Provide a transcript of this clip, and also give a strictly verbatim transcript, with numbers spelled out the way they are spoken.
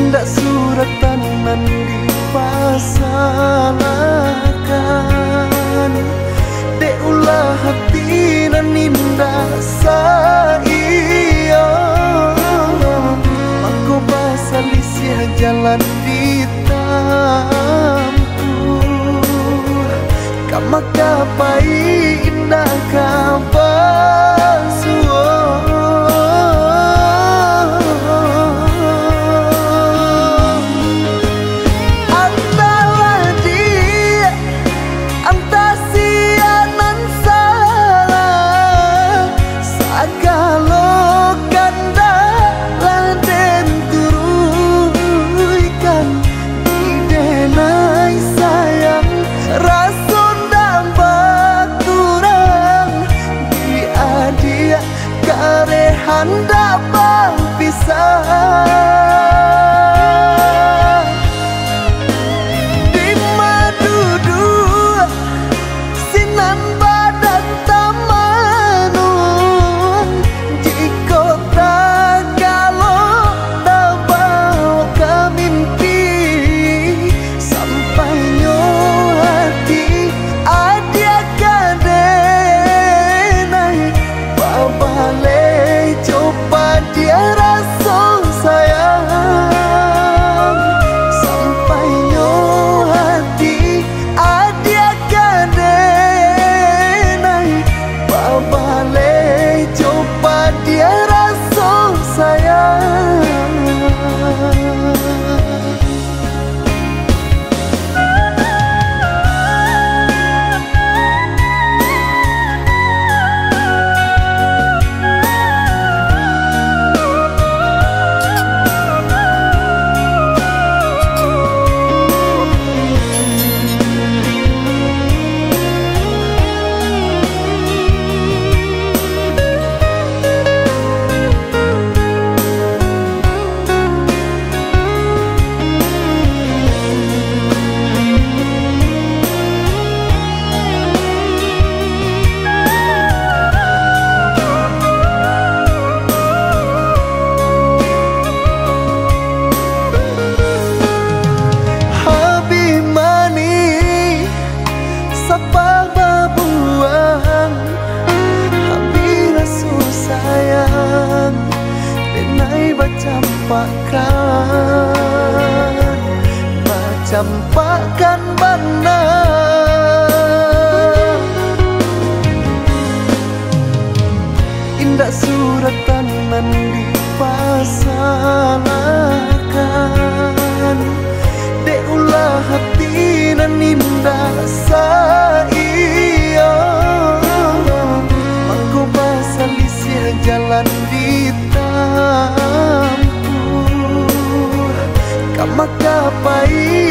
Indak suratan nan dipasalahkan, dek ulah hati nan indak saiyo, mangko basalisiah jalan ditampuah. Ka maka pai indak ka basuo. Antahlah diak, antah sia nan salah, sagalo kandak lah den turuikan. Di denai sayang, raso ndak bakurang. Di adiak, kareh handak bapisah. Di ma duduak sinan badan tamanuang, jikok tagalok tabao ka mimpi, sampainyo hati adiak ka denai babaleh jo padiah raso sayang, sampainyo hati adiak ka denai babaleh jo padiah raso sayang. Habih manih sapah babuang, habih raso sayang, denai bacampakkan, bacampakkan bana. Indak suratan nan dipasalahkan, dek ulah hati nan indak saiyo, mangko basalisiah jalan ditampuah. Ka maka pai